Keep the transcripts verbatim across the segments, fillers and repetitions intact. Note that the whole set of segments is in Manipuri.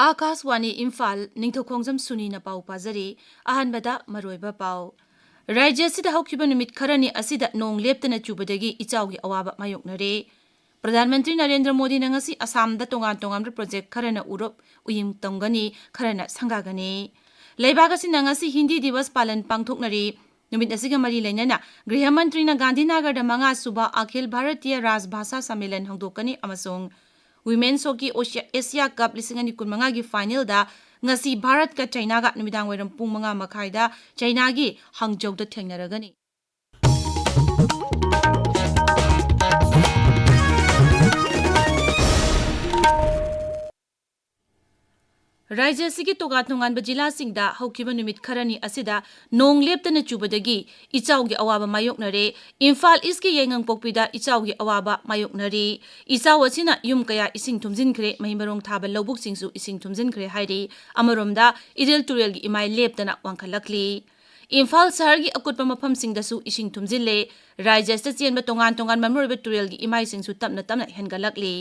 ꯑꯥꯀꯥꯁꯋꯥꯅꯤ ꯏꯝꯐꯥꯜ, ꯅꯤꯡꯊꯧꯈꯣꯡꯖꯝ ꯁꯨꯅꯤꯅ ꯄꯥꯎ ꯄꯥꯖꯔꯤ꯫ ꯑꯍꯥꯟꯕꯗ ꯃꯔꯨꯑꯣꯏꯕ ꯄꯥꯎ꯫ ꯔꯥꯖ꯭ꯌ ꯑꯁꯤꯗ ꯍꯧꯈꯤꯕ ꯅꯨꯃꯤꯠ ꯈꯔꯅꯤ ꯑꯁꯤꯗ ꯅꯣꯡ ꯂꯦꯞꯇꯅ ꯆꯨꯕꯗꯒꯤ ꯏꯆꯥꯎꯒꯤ ꯑꯋꯥꯕ ꯃꯥꯌꯣꯛꯅꯔꯦ꯫ ꯄ꯭ꯔꯙꯥꯟ ꯃꯟꯇ꯭ꯔꯤ ꯅꯔꯦꯟꯗ꯭ꯔ ꯃꯣꯗꯤꯅ ꯉꯁꯤ ꯑꯁꯥꯝꯗ ꯇꯣꯉꯥꯟ ꯇꯣꯉꯥꯟꯕ ꯄ꯭ꯔꯣꯖꯦꯛ ꯈꯔꯅ ꯎꯔꯨꯞ ꯎꯌꯨꯡ ꯇꯝꯒꯅꯤ, ꯈꯔꯅ ꯁꯪꯒꯥꯒꯅꯤ꯫ ꯂꯩꯕꯥꯛ ꯑꯁꯤꯅ ꯉꯁꯤ ꯍꯤꯟꯗꯤ ꯗꯤꯋꯁ ꯄꯥꯂꯟ ꯄꯥꯡꯊꯣꯛꯅꯔꯤ꯫ ꯅꯨꯃꯤꯠ ꯑꯁꯤꯒ ꯃꯔꯤ ꯂꯩꯅꯅ ꯒ꯭ꯔꯤꯍ ꯃꯟꯇ꯭ꯔꯤꯅ ꯒꯥꯟꯙꯤꯅꯒꯔꯗ ꯃꯉꯥ ꯁꯨꯕ ꯑꯈꯤꯜ ꯚꯥꯔꯇꯤꯌ ꯔꯥꯖ ꯚꯥꯁꯥ ꯁꯝꯃꯦꯂꯟ ꯍꯧꯗꯣꯛꯀꯅꯤ ꯑꯃꯁꯨꯡ ꯋꯤꯃꯦꯟꯁ ꯍꯣꯀꯤ ꯑꯣꯁꯤꯌꯥ-, ꯑꯦꯁꯤꯌꯥ ꯀꯞ ꯂꯤꯁꯤꯡ ꯑꯅꯤ ꯀꯨꯟꯃꯉꯥꯒꯤ ꯐꯥꯏꯅꯦꯜꯗ ꯉꯁꯤ ꯚꯥꯔꯠꯀ ꯆꯩꯅꯥꯒ ꯅꯨꯃꯤꯗꯥꯡ ꯋꯥꯏꯔꯝ ꯄꯨꯡ ꯃꯉꯥ ꯃꯈꯥꯏꯗ ꯆꯩꯅꯥꯒꯤ ꯍꯥꯡꯖꯧꯗ ꯊꯦꯡꯅꯔꯒꯅꯤ꯫ ꯔꯥꯖ꯭ꯌ ꯑꯁꯤꯒꯤ ꯇꯣꯉꯥꯟ ꯇꯣꯉꯥꯟꯕ ꯖꯤꯂꯥꯁꯤꯡꯗ ꯍꯧꯈꯤꯕ ꯅꯨꯃꯤꯠ ꯈꯔꯅꯤ ꯑꯁꯤꯗ ꯅꯣꯡ ꯂꯦꯞꯇꯅ ꯆꯨꯕꯗꯒꯤ ꯏꯆꯥꯎꯒꯤ ꯑꯋꯥꯕ ꯃꯥꯌꯣꯛꯅꯔꯦ꯫ ꯏꯝꯐꯥꯜ ꯏꯁꯀꯤ ꯌꯥꯏꯉꯪꯄꯣꯛꯄꯤꯗ ꯏꯆꯥꯎꯒꯤ ꯑꯋꯥꯕ ꯃꯥꯌꯣꯛꯅꯔꯤ꯫ ꯏꯆꯥꯎ ꯑꯁꯤꯅ ꯌꯨꯝ ꯀꯌꯥ ꯏꯁꯤꯡ ꯊꯨꯝꯖꯤꯟꯈ꯭ꯔꯦ, ꯃꯍꯩ ꯃꯔꯣꯡ ꯊꯥꯕ ꯂꯧꯕꯨꯛꯁꯤꯡꯁꯨ ꯏꯁꯤꯡ ꯊꯨꯝꯖꯤꯟꯈ꯭ꯔꯦ ꯍꯥꯏꯔꯤ꯫ ꯑꯃꯔꯣꯝꯗ ꯏꯔꯤꯜ ꯇꯨꯔꯦꯜꯒꯤ ꯏꯃꯥꯏ ꯂꯦꯞꯇꯅ ꯋꯥꯡꯈꯠꯂꯛꯂꯤ꯫ ꯏꯝꯐꯥꯜ ꯁꯍꯔꯒꯤ ꯑꯀꯨꯠꯄ ꯃꯐꯝꯁꯤꯡꯗꯁꯨ ꯏꯁꯤꯡ ꯊꯨꯝꯖꯤꯜꯂꯦ꯫ ꯔꯥꯖ꯭ꯌ ꯑꯁꯤꯗ ꯆꯦꯟꯕ ꯇꯣꯉꯥꯟ ꯇꯣꯉꯥꯟꯕ ꯃꯔꯨꯑꯣꯏꯕ ꯇꯨꯔꯦꯜꯒꯤ ꯏꯃꯥꯏꯁꯤꯡꯁꯨ ꯇꯞꯅ ꯇꯞꯅ ꯍꯦꯟꯒꯠꯂꯛꯂꯤ꯫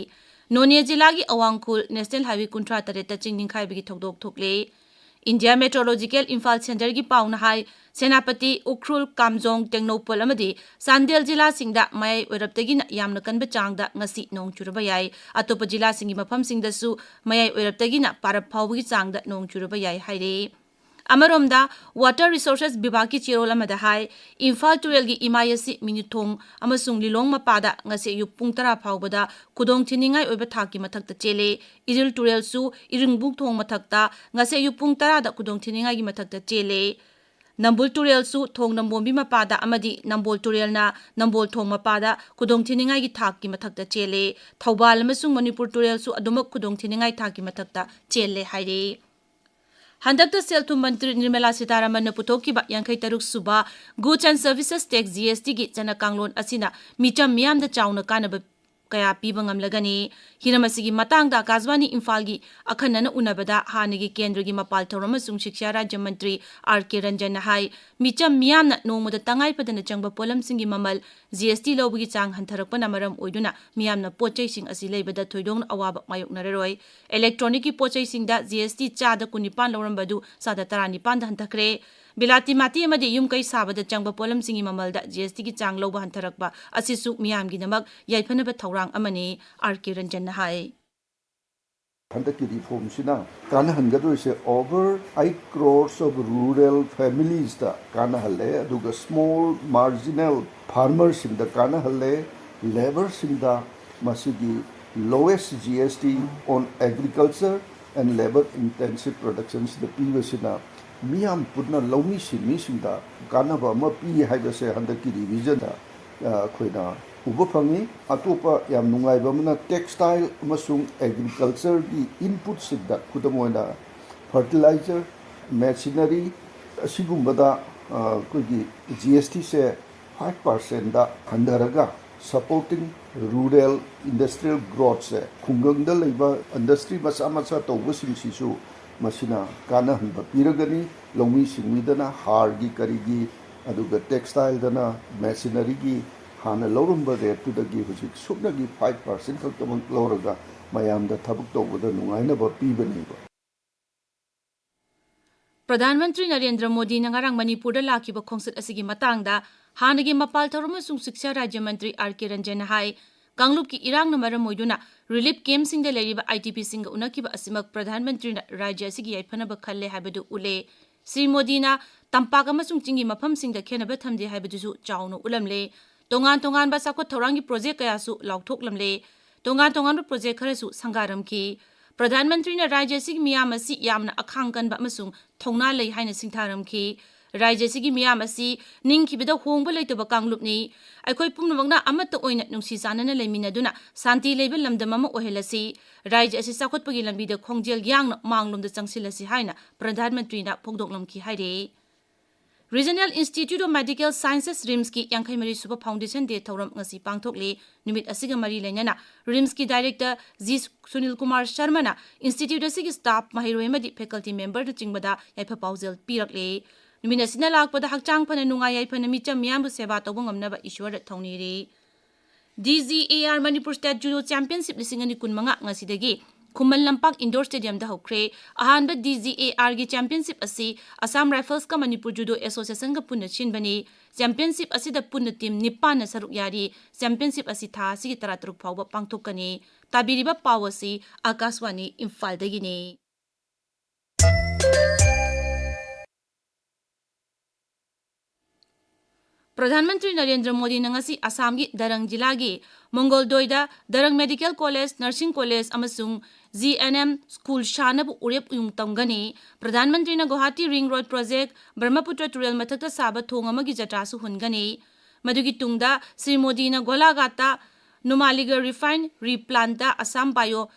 ꯅꯣꯅꯦ ꯖꯤꯂꯥꯒꯤ ꯑꯋꯥꯡꯈꯨꯜ ꯅꯦꯁꯅꯦꯜ ꯍꯥꯏꯋꯦ ꯀꯨꯟꯊ꯭ꯔꯥ ꯇꯔꯦꯠꯇ ꯆꯤꯡ ꯅꯤꯡꯈꯥꯏꯕꯒꯤ ꯊꯧꯗꯣꯛ ꯊꯣꯛꯂꯦ꯫ ꯏꯟꯗꯤꯌꯥ ꯃꯦꯇ꯭ꯔꯣꯂꯣꯖꯤꯀꯦꯜ ꯏꯝꯐꯥꯜ ꯁꯦꯟꯇꯔꯒꯤ ꯄꯥꯎꯅ ꯍꯥꯏ, ꯁꯦꯅꯥꯄꯇꯤ, ꯎꯈ꯭ꯔꯨꯜ, ꯀꯥꯝꯖꯣꯡ, ꯇꯦꯡꯅꯧꯄꯜ ꯑꯃꯗꯤ ꯆꯥꯟꯗꯦꯜ ꯖꯤꯂꯥꯁꯤꯡꯗ ꯃꯌꯥꯏ ꯑꯣꯏꯔꯞꯇꯒꯤꯅ ꯌꯥꯝꯅ ꯀꯟꯕ ꯆꯥꯡꯗ ꯉꯁꯤ ꯅꯣꯡ ꯆꯨꯔꯕ ꯌꯥꯏ꯫ ꯑꯇꯣꯞꯄ ꯖꯤꯂꯥꯁꯤꯡꯒꯤ ꯃꯐꯝꯁꯤꯡꯗꯁꯨ ꯃꯌꯥꯏ ꯑꯣꯏꯔꯞꯇꯒꯤꯅ ꯄꯥꯔꯞ ꯐꯥꯎꯕꯒꯤ ꯆꯥꯡꯗ ꯅꯣꯡ ꯆꯨꯔꯕ ꯌꯥꯏ ꯍꯥꯏꯔꯤ꯫ ꯑꯃꯔꯣꯝꯗ, ꯋꯥꯇꯔ ꯔꯤꯁꯣꯔꯁꯦꯁ ꯕꯤꯚꯥꯒꯀꯤ ꯆꯦꯔꯣꯜ ꯑꯃꯗ ꯍꯥꯏ, ꯏꯝꯐꯥꯜ ꯇꯨꯔꯦꯜꯒꯤ ꯏꯃꯥꯏ ꯑꯁꯤ ꯃꯤꯅꯨꯊꯣꯡ ꯑꯃꯁꯨꯡ ꯂꯤꯂꯣꯡ ꯃꯄꯥꯗ ꯉꯁꯤ ꯑꯌꯨꯛ ꯄꯨꯡ ꯇꯔꯥ ꯐꯥꯎꯕꯗ ꯈꯨꯗꯣꯡꯊꯤꯅꯤꯡꯉꯥꯏ ꯑꯣꯏꯕ ꯊꯥꯛꯀꯤ ꯃꯊꯛꯇ ꯆꯦꯜꯂꯦ꯫ ꯏꯔꯤꯜ ꯇꯨꯔꯦꯜꯁꯨ ꯏꯔꯤꯡꯕꯨꯡ ꯊꯣꯡ ꯃꯊꯛꯇ ꯉꯁꯤ ꯑꯌꯨꯛ ꯄꯨꯡ ꯇꯔꯥꯗ ꯈꯨꯗꯣꯡꯊꯤꯅꯤꯡꯉꯥꯏꯒꯤ ꯃꯊꯛꯇ ꯆꯦꯜꯂꯦ꯫ ꯅꯝꯕꯨꯜ ꯇꯨꯔꯦꯜꯁꯨ ꯊꯣꯡ ꯅꯝꯕꯣꯝꯕꯤ ꯃꯄꯥꯗ ꯑꯃꯗꯤ ꯅꯝꯕꯣꯜ ꯇꯨꯔꯦꯜꯅ ꯅꯝꯕꯣꯜ ꯊꯣꯡ ꯃꯄꯥꯗ ꯈꯨꯗꯣꯡꯊꯤꯅꯤꯡꯉꯥꯏꯒꯤ ꯊꯥꯛꯀꯤ ꯃꯊꯛꯇ ꯆꯦꯜꯂꯦ꯫ ꯊꯧꯕꯥꯜ ꯑꯃꯁꯨꯡ ꯃꯅꯤꯄꯨꯔ ꯇꯨꯔꯦꯜꯁꯨ ꯑꯗꯨꯃꯛ ꯈꯨꯗꯣꯡꯊꯤꯅꯤꯡꯉꯥꯏ ꯊꯥꯛꯀꯤ ꯃꯊꯛꯇ ꯆꯦꯜꯂꯦ ꯍꯥꯏꯔꯦ꯫ ꯍꯟꯗꯛꯇ ꯁꯦꯜ ꯊꯨꯝ ꯃꯟꯇ꯭ꯔꯤ ꯅꯤꯔꯃꯂꯥ ꯁꯤꯇꯥꯔꯥꯃꯟꯅ ꯄꯨꯊꯣꯛꯈꯤꯕ ꯌꯥꯡꯈꯩ ꯇꯔꯨꯛ ꯁꯨꯕ Goods and Services Tax, G S T, ꯒꯤ ꯆꯠꯅ ꯀꯥꯡꯂꯣꯟ ꯑꯁꯤꯅ ꯃꯤꯆꯝ ꯃꯤꯌꯥꯝꯗ ꯆꯥꯎꯅ ꯀꯥꯟꯅꯕ ꯀꯌꯥ ꯄꯤꯕ ꯉꯝꯂꯒꯅꯤ? ꯍꯤꯔꯝ ꯑꯁꯤꯒꯤ ꯃꯇꯥꯡꯗ ꯑꯀꯥꯁꯕꯥꯅꯤ ꯏꯝꯐꯥꯜꯒꯤ ꯑꯈꯟꯅꯅ ꯎꯅꯕꯗ ꯍꯥꯟꯅꯒꯤ ꯀꯦꯟꯗ꯭ꯔꯒꯤ ꯃꯄꯥꯜ ꯊꯧꯔꯝ ꯑꯃꯁꯨꯡ ꯁꯤꯛꯁꯥ ꯔꯥꯖ꯭ꯌ ꯃꯟꯇ꯭ꯔꯤ ꯑꯥꯔ ꯀꯦ ꯔꯟꯖꯟꯅ ꯍꯥꯏ, ꯃꯤꯆꯝ ꯃꯤꯌꯥꯝꯅ ꯅꯣꯡꯃꯗ ꯇꯉꯥꯏ ꯐꯗꯅ ꯆꯪꯕ ꯄꯣꯠꯂꯝꯁꯤꯡꯒꯤ ꯃꯃꯜ ꯖꯤ ꯑꯦꯁ ꯇꯤ ꯂꯧꯕꯒꯤ ꯆꯥꯡ ꯍꯟꯊꯔꯛꯄꯅ ꯃꯔꯝ ꯑꯣꯏꯗꯨꯅ ꯃꯤꯌꯥꯝꯅ ꯄꯣꯠ ꯆꯩꯁꯤꯡ ꯑꯁꯤ ꯂꯩꯕꯗ ꯊꯣꯏꯗꯣꯛꯅ ꯑꯋꯥꯕ ꯃꯥꯌꯣꯛꯅꯔꯔꯣꯏ꯫ ꯏꯂꯦꯛꯇ꯭ꯔꯣꯅꯤꯛꯀꯤ ꯄꯣꯠ ꯆꯩꯁꯤꯡꯗ ꯖꯤ ꯑꯦꯁ ꯇꯤ ꯆꯥꯗ ꯀꯨꯟꯅꯤꯄꯥꯟ ꯂꯧꯔꯝꯕꯗꯨ ꯆꯥꯗ ꯇꯔꯥꯅꯤꯄꯥꯟꯗ ꯍꯟꯊꯈ꯭ꯔꯦ꯫ ꯕꯤꯂꯥꯇꯤ ꯃꯥꯇꯤ ꯑꯃꯗꯤ ꯌꯨꯝ ꯀꯩ ꯁꯥꯕꯗ ꯆꯪꯕ ꯄꯣꯠꯂꯝꯁꯤꯡꯒꯤ ꯃꯃꯜꯗ ꯖꯤ ꯑꯦꯁ ꯇꯤꯒꯤ ꯆꯥꯡ ꯂꯧꯕ ꯍꯟꯊꯔꯛꯄ ꯑꯁꯤꯁꯨ ꯃꯤꯌꯥꯝꯒꯤꯗꯃꯛ ꯌꯥꯏꯐꯅꯕ ꯊꯧꯔꯥꯡ ꯑꯃꯅꯤ, ꯑꯥꯔ ꯀꯦ ꯔꯟꯖꯟꯅ ꯍꯥꯏ꯫ ꯍꯟꯗꯛꯀꯤ ꯔꯤꯐꯣꯔꯝꯁꯤꯅ ꯀꯥꯟꯅꯍꯟꯒꯗꯣꯏꯁꯦ over eight crores of rural familiesꯇ ꯀꯥꯟꯅꯍꯜꯂꯦ, ꯑꯗꯨꯒ small marginal farmerꯁꯤꯡꯗ ꯀꯥꯟꯅꯍꯜꯂꯦ, labourꯁꯤꯡꯗ ꯃꯁꯤꯒꯤ lowest G S T on agriculture and labour intensive productionꯁꯤꯗ ꯄꯤꯕꯁꯤꯅ ꯃꯤꯌꯥꯝ ꯄꯨꯟꯅ ꯂꯧꯃꯤ ꯁꯤꯟꯃꯤꯁꯤꯡꯗ ꯀꯥꯟꯅꯕ ꯑꯃ ꯄꯤ ꯍꯥꯏꯕꯁꯦ ꯍꯟꯗꯛꯀꯤ ꯔꯤꯚꯤꯖꯟꯗ ꯑꯩꯈꯣꯏꯅ ꯎꯕ ꯐꯪꯉꯤ꯫ ꯑꯇꯣꯞꯄ ꯌꯥꯝ ꯅꯨꯡꯉꯥꯏꯕ ꯑꯃꯅ textile ꯑꯃꯁꯨꯡ agricultureꯒꯤ inputꯁꯤꯡꯗ, ꯈꯨꯗꯝ ꯑꯣꯏꯅ fertilizer, machinery ꯑꯁꯤꯒꯨꯝꯕꯗ ꯑꯩꯈꯣꯏꯒꯤ G S Tꯁꯦ five percentꯗ ꯍꯟꯊꯔꯒ supporting rural industrial growthꯁꯦ, ꯈꯨꯡꯒꯪꯗ ꯂꯩꯕ industry ꯃꯆꯥ ꯃꯆꯥ ꯇꯧꯕꯁꯤꯡꯁꯤꯁꯨ ꯃꯁꯤꯅ ꯀꯥꯟꯅꯍꯟꯕ ꯄꯤꯔꯒꯅꯤ꯫ ꯂꯧꯃꯤ ꯁꯤꯟꯃꯤꯗꯅ ꯍꯥꯔꯒꯤ ꯀꯔꯤꯒꯤ, ꯑꯗꯨꯒ textileꯗꯅ machineryꯒꯤ ꯍꯥꯟꯅ ꯂꯧꯔꯝꯕ rateꯇꯨꯗꯒꯤ ꯍꯧꯖꯤꯛ ꯁꯨꯞꯅꯒꯤ five percent ꯈꯛꯇꯃꯛ ꯂꯧꯔꯒ ꯃꯌꯥꯝꯗ ꯊꯕꯛ ꯇꯧꯕꯗ ꯅꯨꯡꯉꯥꯏꯅꯕ ꯄꯤꯕꯅꯦꯕ꯫ ꯄ꯭ꯔꯙꯥꯟ ꯃꯟꯇ꯭ꯔꯤ ꯅꯔꯦꯟꯗ꯭ꯔ ꯃꯣꯗꯤꯅ ꯉꯔꯥꯡ ꯃꯅꯤꯄꯨꯔꯗ ꯂꯥꯛꯈꯤꯕ ꯈꯣꯡꯆꯠ ꯑꯁꯤꯒꯤ ꯃꯇꯥꯡꯗ ꯍꯥꯟꯅꯒꯤ ꯃꯄꯥꯜ ꯊꯧꯔꯝ ꯑꯃꯁꯨꯡ ꯁꯤꯛꯁꯥ ꯔꯥꯖ꯭ꯌ ꯃꯟꯇ꯭ꯔꯤ ꯑꯥꯔ ꯀꯦ ꯔꯟꯖꯟꯅ ꯍꯥꯏ, ꯀꯥꯡꯂꯨꯞꯀꯤ ꯏꯔꯥꯡꯅ ꯃꯔꯝ ꯑꯣꯏꯗꯨꯅ relief campꯁꯤꯡꯗ ꯂꯩꯔꯤꯕ I D Pꯁꯤꯡꯒ ꯎꯅꯈꯤꯕ ꯑꯁꯤꯃꯛ ꯄ꯭ꯔꯙꯥꯟ ꯃꯟꯇ꯭ꯔꯤꯅ ꯔꯥꯖ꯭ꯌ ꯑꯁꯤꯒꯤ ꯌꯥꯏꯐꯅꯕ ꯈꯜꯂꯦ ꯍꯥꯏꯕꯗꯨ ꯎꯠꯂꯦ꯫ ꯁ꯭ꯔꯤ ꯃꯣꯗꯤꯅ ꯇꯝꯄꯥꯛ ꯑꯃꯁꯨꯡ ꯆꯤꯡꯒꯤ ꯃꯐꯝꯁꯤꯡꯗ ꯈꯦꯠꯅꯕ ꯊꯝꯗꯦ ꯍꯥꯏꯕꯗꯨꯁꯨ ꯆꯥꯎꯅ ꯎꯠꯂꯝꯂꯦ꯫ ꯇꯣꯉꯥꯟ ꯇꯣꯉꯥꯟꯕ ꯆꯥꯎꯈꯠ ꯊꯧꯔꯥꯡꯒꯤ project ꯀꯌꯥꯁꯨ ꯂꯥꯎꯊꯣꯛꯂꯝꯂꯦ꯫ ꯇꯣꯉꯥꯟ ꯇꯣꯉꯥꯟꯕ project ꯈꯔꯁꯨ ꯁꯪꯒꯥꯔꯝꯈꯤ꯫ ꯄ꯭ꯔꯙꯥꯟ ꯃꯟꯇ꯭ꯔꯤꯅ ꯔꯥꯖ꯭ꯌ ꯑꯁꯤꯒꯤ ꯃꯤꯌꯥꯝ ꯑꯁꯤ ꯌꯥꯝꯅ ꯑꯈꯥꯡ ꯀꯟꯕ ꯑꯃꯁꯨꯡ ꯊꯧꯅꯥ ꯂꯩ ꯍꯥꯏꯅ ꯁꯤꯡꯊꯥꯔꯝꯈꯤ꯫ ꯔꯥꯖ꯭ꯌ ꯑꯁꯤꯒꯤ ꯃꯤꯌꯥꯝ ꯑꯁꯤ ꯅꯤꯡꯈꯤꯕꯗ ꯍꯣꯡꯕ ꯂꯩꯇꯕ ꯀꯥꯡꯂꯨꯞꯅꯤ꯫ ꯑꯩꯈꯣꯏ ꯄꯨꯝꯅꯃꯛꯅ ꯑꯃꯠꯇ ꯑꯣꯏꯅ ꯅꯨꯡꯁꯤ ꯆꯥꯟꯅꯅ ꯂꯩꯃꯤꯟꯅꯗꯨꯅ ꯁꯥꯟꯇꯤ ꯂꯩꯕ ꯂꯝꯗꯝ ꯑꯃ ꯑꯣꯏꯍꯜꯂꯁꯤ꯫ ꯔꯥꯖ꯭ꯌ ꯑꯁꯤ ꯆꯥꯎꯈꯠꯄꯒꯤ ꯂꯝꯕꯤꯗ ꯈꯣꯡꯖꯦꯜ ꯌꯥꯡꯅ ꯃꯥꯡꯂꯣꯝꯗ ꯆꯪꯁꯤꯜꯂꯁꯤ ꯍꯥꯏꯅ ꯄ꯭ꯔꯙꯥꯟ ꯃꯟꯇ꯭ꯔꯤꯅ ꯐꯣꯡꯗꯣꯛꯂꯝꯈꯤ ꯍꯥꯏꯔꯤ꯫ Regional Institute of Medical Sciences, ꯔꯤꯝꯁꯀꯤ ꯌꯥꯡꯈꯩ ꯃꯔꯤ ꯁꯨꯕ Foundation Day ꯊꯧꯔꯝ ꯉꯁꯤ ꯄꯥꯡꯊꯣꯛꯂꯤ꯫ ꯅꯨꯃꯤꯠ ꯑꯁꯤꯒ ꯃꯔꯤ ꯂꯩꯅꯅ ꯔꯤꯝꯁꯀꯤ ꯗꯥꯏꯔꯦꯛꯇꯔ ꯖꯤ ꯁꯨꯅꯤꯜ ꯀꯨꯃꯥꯔ ꯁꯔꯃꯅ ꯏꯟꯁꯇꯤꯇ꯭ꯌꯨꯠ ꯑꯁꯤꯒꯤ ꯁ꯭ꯇꯥꯐ, ꯃꯍꯩꯔꯣꯏ ꯑꯃꯗꯤ ꯐꯦꯀꯜꯇꯤ ꯃꯦꯝꯕꯔꯅꯆꯤꯡꯕꯗ ꯌꯥꯏꯐ ꯄꯥꯎꯖꯦꯜ ꯄꯤꯔꯛꯂꯤ꯫ ꯅꯨꯃꯤꯠ ꯑꯁꯤꯅ ꯂꯥꯛꯄꯗ ꯍꯛꯆꯥꯡ ꯐꯅ, ꯅꯨꯡꯉꯥꯏ ꯌꯥꯏꯐꯅ ꯃꯤꯆꯝ ꯃꯤꯌꯥꯝꯕꯨ ꯁꯦꯕꯥ ꯇꯧꯕ ꯉꯝꯅꯕ ꯏꯁ꯭ꯋꯔꯗ ꯊꯧꯅꯤꯔꯤ꯫ D G A R Manipur state judo championship ꯂꯤꯁꯤꯡ ꯑꯅꯤ ꯀꯨꯟꯃꯉꯥ ꯉꯁꯤꯗꯒꯤ ꯈꯨꯃꯟ ꯂꯝꯄꯥꯛ ꯏꯟꯗꯣꯔ ꯁ꯭ꯇꯦꯗꯤꯌꯝꯗ ꯍꯧꯈ꯭ꯔꯦ꯫ ꯑꯍꯥꯟꯕ ꯗꯤ ꯖꯤ ꯑꯦ ꯑꯥꯔꯒꯤ ꯆꯦꯝꯄꯤꯌꯟꯁꯤꯞ ꯑꯁꯤ ꯑꯁꯥꯝ ꯔꯥꯏꯐꯜꯁꯀ ꯃꯅꯤꯄꯨꯔ ꯖꯨꯗꯣ ꯑꯦꯁꯣꯁꯤꯌꯦꯁꯟꯒ ꯄꯨꯟꯅ ꯁꯤꯟꯕꯅꯤ꯫ ꯆꯦꯝꯄꯤꯌꯟꯁꯤꯞ ꯑꯁꯤꯗ ꯄꯨꯟꯅ ꯇꯤꯝ ꯅꯤꯄꯥꯟꯅ ꯁꯔꯨꯛ ꯌꯥꯔꯤ꯫ ꯆꯦꯝꯄꯤꯌꯟꯁꯤꯞ ꯑꯁꯤ ꯊꯥ ꯑꯁꯤꯒꯤ ꯇꯔꯥꯇꯔꯨꯛ ꯐꯥꯎꯕ ꯄꯥꯡꯊꯣꯛꯀꯅꯤ꯫ ꯇꯥꯕꯤꯔꯤꯕ ꯄꯥꯎ ꯑꯁꯤ ꯑꯀꯥꯁꯋꯥꯅꯤ ꯏꯝꯐꯥꯜꯗꯒꯤꯅꯤ꯫ ꯄ꯭ꯔꯙꯥꯟ ꯃꯟꯇ꯭ꯔꯤ ꯅꯔꯦꯟꯗ꯭ꯔ ꯃꯣꯗꯤꯅ ꯉꯁꯤ ꯑꯁꯥꯝꯒꯤ ꯗꯔꯪ ꯖꯤꯂꯥꯒꯤ ꯃꯣꯡꯒꯣꯜꯗꯣꯏꯗ ꯗꯔꯪ ꯃꯦꯗꯤꯀꯦꯜ ꯀꯣꯂꯦꯖ, ꯅꯔꯁꯤꯡ ꯀꯣꯂꯦꯖ ꯑꯃꯁꯨꯡ ꯖꯤ ꯑꯦꯟ ꯑꯦꯝ ꯁ꯭ꯀꯨꯜ ꯁꯥꯅꯕ ꯎꯔꯦꯞ ꯎꯌꯨꯡ ꯇꯝꯒꯅꯤ꯫ ꯄ꯭ꯔꯙꯥꯟ ꯃꯟꯇ꯭ꯔꯤꯅ Guwahati ring road project, Brahmaputra ꯇꯨꯔꯦꯜ ꯃꯊꯛꯇ ꯁꯥꯕ ꯊꯣꯡ ꯑꯃꯒꯤ ꯖꯇ꯭ꯔꯥꯁꯨ ꯍꯨꯟꯒꯅꯤ꯫ ꯃꯗꯨꯒꯤ ꯇꯨꯡꯗ ꯁ꯭ꯔꯤ ꯃꯣꯗꯤꯅ ꯒꯣꯂꯥꯘꯥꯠꯇ ꯅꯨꯃꯥꯂꯤꯒ ꯔꯤꯐꯥꯏꯟ ꯔꯤ ꯄ꯭ꯂꯥꯟꯠꯇ ꯑꯁꯥꯝ ꯕꯥꯏꯑꯣ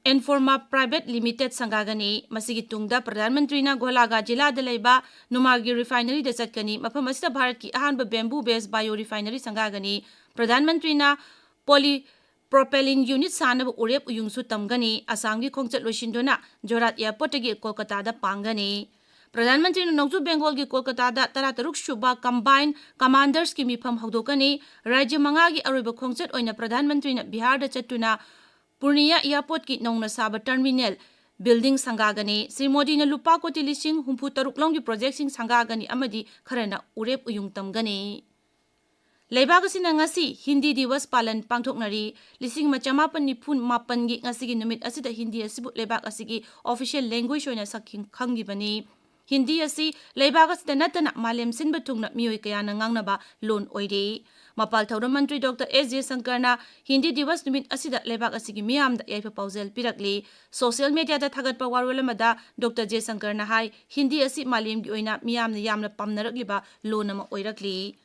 ꯑꯦꯟꯐꯣꯔꯃꯥ ꯄ꯭ꯔꯥꯏꯚꯦꯠ ꯂꯤꯃꯤꯇꯦꯗ ꯁꯪꯒꯥꯒꯅꯤ꯫ ꯃꯁꯤꯒꯤ ꯇꯨꯡꯗ ꯄ꯭ꯔꯙꯥꯟ ꯃꯟꯇ꯭ꯔꯤꯅ ꯒꯣꯂꯥꯘꯥꯠ ꯖꯤꯂꯥꯗ ꯂꯩꯕ ꯅꯨꯃꯥꯒꯤ ꯔꯤꯐꯥꯏꯅꯔꯤꯗ ꯆꯠꯀꯅꯤ꯫ ꯃꯐꯝ ꯑꯁꯤꯗ ꯚꯥꯔꯠꯀꯤ ꯑꯍꯥꯟꯕ bamboo based bio refinery ꯁꯪꯒꯥꯒꯅꯤ꯫ ꯄ꯭ꯔꯙꯥꯟ ꯃꯟꯇ꯭ꯔꯤꯅ polypropylene unit ꯁꯥꯅꯕ ꯎꯔꯦꯞ ꯎꯌꯨꯡꯁꯨ ꯇꯝꯒꯅꯤ꯫ ꯑꯁꯥꯝꯒꯤ ꯈꯣꯡꯆꯠ ꯂꯣꯏꯁꯤꯟꯗꯨꯅ ꯖꯣꯔꯍꯥꯠ ꯑꯦꯌꯔꯄꯣꯔꯠꯇꯒꯤ ꯀꯣꯜꯀꯇꯥꯗ ꯄꯥꯡꯒꯅꯤ꯫ ꯄ꯭ꯔꯙꯥꯟ ꯃꯟꯇ꯭ꯔꯤꯅ ꯅꯣꯡꯆꯨꯞ ꯕꯦꯡꯒꯣꯜꯒꯤ ꯀꯣꯜꯀꯇꯥꯗ ꯇꯔꯥꯇꯔꯨꯛ ꯁꯨꯕ ꯀꯝꯕꯥꯏꯟ ꯀꯃꯥꯟꯗꯔꯁꯀꯤ ꯃꯤꯐꯝ ꯍꯧꯗꯣꯛꯀꯅꯤ꯫ ꯔꯥꯖ꯭ꯌ ꯃꯉꯥꯒꯤ ꯑꯔꯣꯏꯕ ꯈꯣꯡꯆꯠ ꯑꯣꯏꯅ ꯄ꯭ꯔꯙꯥꯟ ꯃꯟꯇ꯭ꯔꯤꯅ ꯕꯤꯍꯥꯔꯗ ꯆꯠꯇꯨꯅ ꯄꯨꯔꯅꯤꯌꯥ ꯏꯌꯥꯔꯄꯣꯔꯠꯀꯤ ꯅꯧꯅ ꯁꯥꯕ ꯇꯔꯃꯤꯅꯦꯜ ꯕꯤꯜꯗꯤꯡ ꯁꯪꯒꯥꯒꯅꯤ꯫ ꯁ꯭ꯔꯤ ꯃꯣꯗꯤꯅ ꯂꯨꯄꯥ ꯀꯣꯇꯤ ꯂꯤꯁꯤꯡ ꯍꯨꯝꯐꯨ ꯇꯔꯨꯛ ꯂꯣꯝꯒꯤ ꯄ꯭ꯔꯣꯖꯦꯛꯁꯤꯡ ꯁꯪꯒꯥꯒꯅꯤ ꯑꯃꯗꯤ ꯈꯔꯅ ꯎꯔꯦꯞ ꯎꯌꯨꯡ ꯇꯝꯒꯅꯤ꯫ ꯂꯩꯕꯥꯛ ꯑꯁꯤꯅ ꯉꯁꯤ ꯍꯤꯟꯗꯤ ꯗꯤꯋꯁ ꯄꯥꯂꯟ ꯄꯥꯡꯊꯣꯛꯅꯔꯤ꯫ ꯂꯤꯁꯤꯡ ꯑꯃ ꯆꯃꯥꯄꯟ ꯅꯤꯐꯨ ꯃꯥꯄꯟꯒꯤ ꯉꯁꯤꯒꯤ ꯅꯨꯃꯤꯠ ꯑꯁꯤꯗ ꯍꯤꯟꯗꯤ ꯑꯁꯤꯕꯨ ꯂꯩꯕꯥꯛ ꯑꯁꯤꯒꯤ official language ꯑꯣꯏꯅ ꯁꯛꯈꯪ-, ꯈꯪꯈꯤꯕꯅꯤ꯫ ꯍꯤꯟꯗꯤ ꯑꯁꯤ ꯂꯩꯕꯥꯛ ꯑꯁꯤꯗ ꯅꯠꯇꯅ ꯃꯥꯂꯦꯝ ꯁꯤꯟꯕ ꯊꯨꯡꯅ ꯃꯤꯑꯣꯏ ꯀꯌꯥꯅ ꯉꯥꯡꯅꯕ ꯂꯣꯟ ꯑꯣꯏꯔꯤ꯫ ꯃꯄꯥꯜ ꯊꯧꯔꯝ ꯃꯟꯇ꯭ꯔꯤ ꯗꯣꯛꯇꯔ ꯑꯦꯁ ꯖꯌꯁꯪꯀꯔꯅ ꯍꯤꯟꯗꯤ ꯗꯤꯋꯁ ꯅꯨꯃꯤꯠ ꯑꯁꯤꯗ ꯂꯩꯕꯥꯛ ꯑꯁꯤꯒꯤ ꯃꯤꯌꯥꯝꯗ ꯌꯥꯏꯐ ꯄꯥꯎꯖꯦꯜ ꯄꯤꯔꯛꯂꯤ꯫ ꯁꯣꯁꯤꯌꯦꯜ ꯃꯦꯗꯤꯌꯥꯗ ꯊꯥꯒꯠꯄ ꯋꯥꯔꯣꯜ ꯑꯃꯗ ꯗꯣꯛꯇꯔ ꯖꯌꯁꯪꯀꯔꯅ ꯍꯥꯏ, ꯍꯤꯟꯗꯤ ꯑꯁꯤ ꯃꯥꯂꯦꯝꯒꯤ ꯑꯣꯏꯅ ꯃꯤꯌꯥꯝꯅ ꯌꯥꯝꯅ ꯄꯥꯝꯅꯔꯛꯂꯤꯕ ꯂꯣꯟ ꯑꯃ ꯑꯣꯏꯔꯛꯂꯤ꯫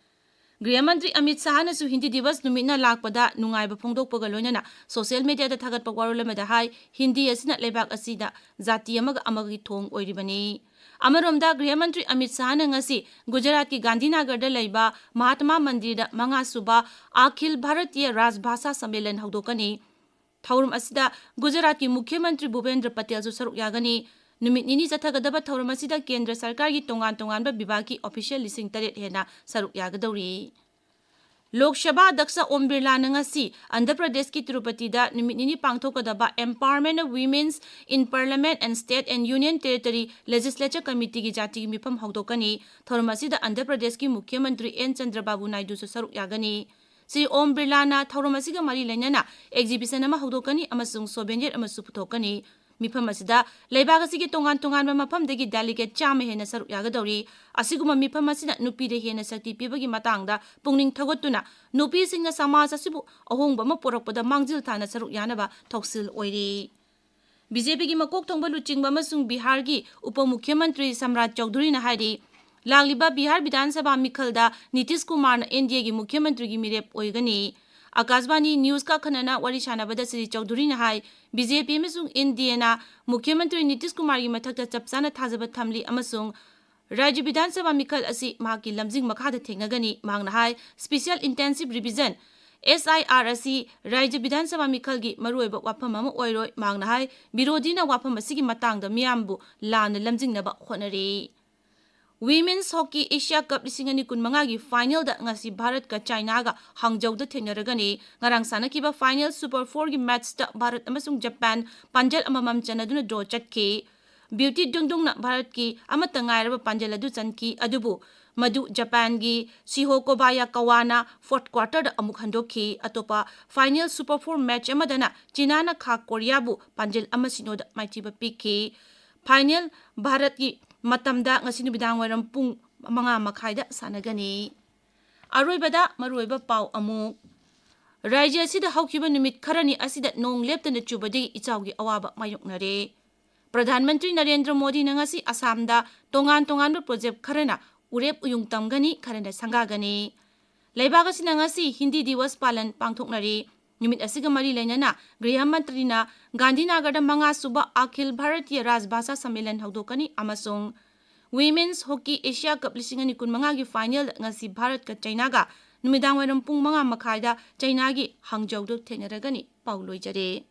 ꯒ꯭ꯔꯤꯍ ꯃꯟꯇ꯭ꯔꯤ ꯑꯃꯤꯠ ꯁꯥꯍꯅꯁꯨ ꯍꯤꯟꯗꯤ ꯗꯤꯕꯁ ꯅꯨꯃꯤꯠꯅ ꯂꯥꯛꯄꯗ ꯅꯨꯡꯉꯥꯏꯕ ꯐꯣꯡꯗꯣꯛꯄꯒ ꯂꯣꯏꯅꯅ ꯁꯣꯁꯤꯌꯦꯜ ꯃꯤꯗꯤꯌꯥꯗ ꯊꯥꯒꯠꯄ ꯋꯥꯔꯣꯜ ꯑꯃꯗ ꯍꯥꯏ, ꯍꯤꯟꯗꯤ ꯑꯁꯤꯅ ꯂꯩꯕꯥꯛ ꯑꯁꯤꯗ ꯖꯥꯇꯤ ꯑꯃꯒ ꯑꯃꯒꯒꯤ ꯊꯣꯡ ꯑꯣꯏꯔꯤꯕꯅꯤ꯫ ꯑꯃꯔꯣꯝꯗ ꯒ꯭ꯔꯤꯍ ꯃꯟꯇ꯭ꯔꯤ ꯑꯃꯤꯠ ꯁꯥꯍꯅ ꯉꯁꯤ ꯒꯨꯖꯔꯥꯠꯀꯤ ꯒꯥꯟꯙꯤꯅꯒꯔꯗ ꯂꯩꯕ ꯃꯍꯥꯇꯃꯥ ꯃꯟꯗꯤꯔꯗ ꯃꯉꯥꯁꯨꯕ ꯑꯈꯤꯜ ꯚꯥꯔꯇꯤꯌ ꯔꯥꯖꯚꯥꯁꯥ ꯁꯝꯃꯦꯂꯟ ꯍꯧꯗꯣꯛꯀꯅꯤ꯫ ꯊꯧꯔꯝ ꯑꯁꯤꯗ ꯒꯨꯖꯔꯥꯠꯀꯤ ꯃꯨꯈ꯭ꯌ ꯃꯟꯇ꯭ꯔꯤ ꯚꯨꯄꯦꯟꯗ꯭ꯔ ꯄꯇꯦꯜꯁꯨ ꯁꯔꯨꯛ ꯌꯥꯒꯅꯤ꯫ ꯅꯨꯃꯤꯠ ꯅꯤꯅꯤ ꯆꯠꯊꯒꯗꯕ ꯊꯧꯔꯝ ꯑꯁꯤꯗ ꯀꯦꯟꯗ꯭ꯔ ꯁꯔꯀꯥꯔꯒꯤ ꯇꯣꯉꯥꯟ ꯇꯣꯉꯥꯟꯕ ꯕꯤꯚꯥꯒꯀꯤ ꯑꯣꯐꯤꯁꯤꯌꯦꯜ ꯂꯤꯁꯤꯡ ꯇꯔꯦꯠ ꯍꯦꯟꯅ ꯁꯔꯨꯛ ꯌꯥꯒꯗꯧꯔꯤ꯫ ꯂꯣꯛ ꯁꯚꯥ ꯑꯗ꯭ꯌꯛꯁ ꯑꯣꯝ ꯕꯤꯔꯂꯥꯅ ꯉꯁꯤ ꯑꯟꯙ꯭ꯔ ꯄ꯭ꯔꯗꯦꯁꯀꯤ ꯇꯤꯔꯨꯄꯇꯤꯗ ꯅꯨꯃꯤꯠ ꯅꯤꯅꯤ ꯄꯥꯡꯊꯣꯛꯀꯗꯕ Empowerment of Women's in Parliament and State and Union Territory Legislature Committeeꯒꯤ ꯖꯥꯇꯤꯒꯤ ꯃꯤꯐꯝ ꯍꯧꯗꯣꯛꯀꯅꯤ꯫ ꯊꯧꯔꯝ ꯑꯁꯤꯗ ꯑꯟꯙ꯭ꯔ ꯄ꯭ꯔꯗꯦꯁꯀꯤ ꯃꯨꯈ꯭ꯌ ꯃꯟꯇ꯭ꯔꯤ ꯑꯦꯟ ꯆꯟꯗ꯭ꯔꯕꯥꯕꯨ ꯅꯥꯏꯗꯨꯁꯨ ꯁꯔꯨꯛ ꯌꯥꯒꯅꯤ꯫ ꯁ꯭ꯔꯤ ꯑꯣꯝ ꯕꯤꯔꯂꯥꯅ ꯊꯧꯔꯝ ꯑꯁꯤꯒ ꯃꯔꯤ ꯂꯩꯅꯅ exhibition ꯑꯃ ꯍꯧꯗꯣꯛꯀꯅꯤ ꯑꯃꯁꯨꯡ souvenir ꯑꯃꯁꯨ ꯄꯨꯊꯣꯛꯀꯅꯤ꯫ ꯃꯤꯐꯝ ꯑꯁꯤꯗ ꯂꯩꯕꯥꯛ ꯑꯁꯤꯒꯤ ꯇꯣꯉꯥꯟ ꯇꯣꯉꯥꯟꯕ ꯃꯐꯝꯗꯒꯤ delegate ꯆꯥꯝꯃ ꯍꯦꯟꯅ ꯁꯔꯨꯛ ꯌꯥꯒꯗꯧꯔꯤ꯫ ꯑꯁꯤꯒꯨꯝꯕ ꯃꯤꯐꯝ ꯑꯁꯤꯅ ꯅꯨꯄꯤꯗ ꯍꯦꯟꯅ ꯁꯛꯇꯤ ꯄꯤꯕꯒꯤ ꯃꯇꯥꯡꯗ ꯄꯨꯛꯅꯤꯡ ꯊꯧꯒꯠꯇꯨꯅ ꯅꯨꯄꯤꯁꯤꯡꯅ ꯁꯃꯥꯖ ꯑꯁꯤꯕꯨ ꯑꯍꯣꯡꯕ ꯑꯃ ꯄꯨꯔꯛꯄꯗ ꯃꯥꯡꯖꯤꯜ ꯊꯥꯅ ꯁꯔꯨꯛ ꯌꯥꯅꯕ ꯊꯧꯁꯤꯜ ꯑꯣꯏꯔꯤ꯫ ꯕꯤ ꯖꯦ ꯄꯤꯒꯤ ꯃꯀꯣꯛ ꯊꯣꯡꯕ ꯂꯨꯆꯤꯡꯕ ꯑꯃꯁꯨꯡ ꯕꯤꯍꯥꯔꯒꯤ ꯎꯄ ꯃꯨꯈ꯭ꯌ ꯃꯟꯇ꯭ꯔꯤ ꯁꯝꯔꯥꯖ ꯆꯧꯙꯨꯔꯤꯅ ꯍꯥꯏꯔꯤ, ꯂꯥꯛꯂꯤꯕ ꯕꯤꯍꯥꯔ ꯕꯤꯙꯥꯟ ꯁꯚꯥ ꯃꯤꯈꯜꯗ ꯅꯤꯇꯤꯁ ꯀꯨꯃꯥꯔꯅ ꯑꯦꯟ ꯗꯤ ꯑꯦꯒꯤ ꯃꯨꯈ꯭ꯌ ꯃꯟꯇ꯭ꯔꯤꯒꯤ ꯃꯤꯔꯦꯞ ꯑꯣꯏꯒꯅꯤ꯫ ꯑꯀꯥꯁꯕꯥꯅꯤ ꯅ꯭ꯌꯨꯁꯀ ꯑꯈꯟꯅꯅ ꯋꯥꯔꯤ ꯁꯥꯟꯅꯕꯗ ꯁ꯭ꯔꯤ ꯆꯧꯙꯨꯔꯤꯅ ꯍꯥꯏ, ꯕꯤ ꯖꯦ ꯄꯤ ꯑꯃꯁꯨꯡ ꯑꯦꯟ ꯗꯤ ꯑꯦꯅ ꯃꯨꯈ꯭ꯌ ꯃꯟꯇ꯭ꯔꯤ ꯅꯤꯇꯤꯁ ꯀꯨꯃꯥꯔꯒꯤ ꯃꯊꯛꯇ ꯆꯞ ꯆꯥꯅ ꯊꯥꯖꯕ ꯊꯝꯂꯤ ꯑꯃꯁꯨꯡ ꯔꯥꯖ꯭ꯌ ꯕꯤꯙꯥꯟ ꯁꯚꯥ ꯃꯤꯈꯜ ꯑꯁꯤ ꯃꯍꯥꯛꯀꯤ ꯂꯝꯖꯤꯡ ꯃꯈꯥꯗ ꯊꯦꯡꯅꯒꯅꯤ꯫ ꯃꯍꯥꯛꯅ ꯍꯥꯏ, Special Intensive Revision, S I R, ꯑꯁꯤ ꯔꯥꯖ꯭ꯌ ꯕꯤꯙꯥꯟ ꯁꯚꯥ ꯃꯤꯈꯜꯒꯤ ꯃꯔꯨꯑꯣꯏꯕ ꯋꯥꯐꯝ ꯑꯃ ꯑꯣꯏꯔꯣꯏ꯫ ꯃꯍꯥꯛꯅ ꯍꯥꯏ, ꯕꯤꯔꯣꯙꯤꯅ ꯋꯥꯐꯝ ꯑꯁꯤꯒꯤ ꯃꯇꯥꯡꯗ ꯃꯤꯌꯥꯝꯕꯨ ꯂꯥꯟꯅ ꯂꯝꯖꯤꯡꯅꯕ ꯍꯣꯠꯅꯔꯤ꯫ Women's Hockey Asia Cup ꯂꯤꯁꯤꯡ ꯑꯅꯤ ꯀꯨꯟꯃꯉꯥꯒꯤ finalꯗ ꯉꯁꯤ ꯚꯥꯔꯠꯀ ꯆꯥꯏꯅꯥꯒ ꯍꯥꯡꯖꯧꯗ ꯊꯦꯡꯅꯔꯒꯅꯤ꯫ ꯉꯔꯥꯡ ꯁꯥꯟꯅꯈꯤꯕ final super fourꯒꯤ matchꯇ ꯚꯥꯔꯠ ꯑꯃꯁꯨꯡ ꯖꯄꯥꯟ ꯄꯥꯟꯖꯜ ꯑꯃꯃꯝ ꯆꯟꯅꯗꯨꯅ draw ꯆꯠꯈꯤ꯫ ꯕ꯭ꯌꯨꯇꯤ ꯗꯨꯡꯗꯨꯡꯅ ꯚꯥꯔꯠꯀꯤ ꯑꯃꯠꯇ ꯉꯥꯏꯔꯕ ꯄꯥꯟꯖꯜ ꯑꯗꯨ ꯆꯟꯈꯤ, ꯑꯗꯨꯕꯨ ꯃꯗꯨ ꯖꯄꯥꯟꯒꯤ ꯁꯤꯍꯣ ꯀꯣꯕꯥꯌꯥ ꯀꯋꯥꯅ fourth quarterꯗ ꯑꯃꯨꯛ ꯍꯟꯗꯣꯛꯈꯤ꯫ ꯑꯇꯣꯞꯄ final super four match ꯑꯃꯗꯅ ꯆꯤꯅꯥꯅ ꯈꯥ ꯀꯣꯔꯤꯌꯥꯕꯨ ꯄꯥꯟꯖꯜ ꯑꯃ ꯁꯤꯅꯣꯗ ꯃꯥꯏꯊꯤꯕ ꯄꯤꯈꯤ꯫ Final ꯚꯥꯔꯠꯀꯤ ꯃꯇꯝꯗ ꯉꯁꯤ ꯅꯨꯃꯤꯗꯥꯡ ꯋꯥꯏꯔꯝ ꯄꯨꯡ ꯃꯉꯥ ꯃꯈꯥꯏꯗ ꯁꯥꯟꯅꯒꯅꯤ꯫ ꯑꯔꯣꯏꯕꯗ ꯃꯔꯨꯑꯣꯏꯕ ꯄꯥꯎ ꯑꯃꯨꯛ꯫ ꯔꯥꯖ꯭ꯌ ꯑꯁꯤꯗ ꯍꯧꯈꯤꯕ ꯅꯨꯃꯤꯠ ꯈꯔꯅꯤ ꯑꯁꯤꯗ ꯅꯣꯡ ꯂꯦꯞꯇꯅ ꯆꯨꯕꯗꯒꯤ ꯏꯆꯥꯎꯒꯤ ꯑꯋꯥꯕ ꯃꯥꯌꯣꯛꯅꯔꯦ꯫ ꯄ꯭ꯔꯙꯥꯟ ꯃꯟꯇ꯭ꯔꯤ ꯅꯔꯦꯟꯗ꯭ꯔ ꯃꯣꯗꯤꯅ ꯉꯁꯤ ꯑꯁꯥꯝꯗ ꯇꯣꯉꯥꯟ ꯇꯣꯉꯥꯟꯕ project ꯈꯔꯅ ꯎꯔꯦꯞ ꯎꯌꯨꯡ ꯇꯝꯒꯅꯤ, ꯈꯔꯅ ꯁꯪꯒꯥꯒꯅꯤ꯫ ꯂꯩꯕꯥꯛ ꯑꯁꯤꯅ ꯉꯁꯤ ꯍꯤꯟꯗꯤ ꯗꯤꯋꯁ ꯄꯥꯂꯟ ꯄꯥꯡꯊꯣꯛꯅꯔꯤ꯫ ꯅꯨꯃꯤꯠ ꯑꯁꯤꯒ ꯃꯔꯤ ꯂꯩꯅꯅ ꯒ꯭ꯔꯤꯍ ꯃꯟꯇ꯭ꯔꯤꯅ ꯒꯥꯟꯙꯤꯅꯒꯔꯗ ꯃꯉꯥ ꯁꯨꯕ ꯑꯈꯤꯜ ꯚꯥꯔꯇꯤꯌ ꯔꯥꯖ ꯚꯥꯁꯥ ꯁꯝꯃꯦꯂꯟ ꯍꯧꯗꯣꯛꯀꯅꯤ ꯑꯃꯁꯨꯡ ꯋꯤꯃꯦꯟꯁ ꯍꯣꯀꯤ ꯑꯦꯁꯤꯌꯥ ꯀꯞ ꯂꯤꯁꯤꯡ ꯑꯅꯤ ꯀꯨꯟꯃꯉꯥꯒꯤ ꯐꯥꯏꯅꯦꯜ ꯉꯁꯤ ꯚꯥꯔꯠꯀ ꯆꯩꯅꯥꯒ ꯅꯨꯃꯤꯗꯥꯡ ꯋꯥꯏꯔꯝ ꯄꯨꯡ ꯃꯉꯥ ꯃꯈꯥꯏꯗ ꯆꯩꯅꯥꯒꯤ ꯍꯥꯡꯖꯧꯗ ꯊꯦꯡꯅꯔꯒꯅꯤ꯫ ꯄꯥꯎ ꯂꯣꯏꯖꯔꯦ꯫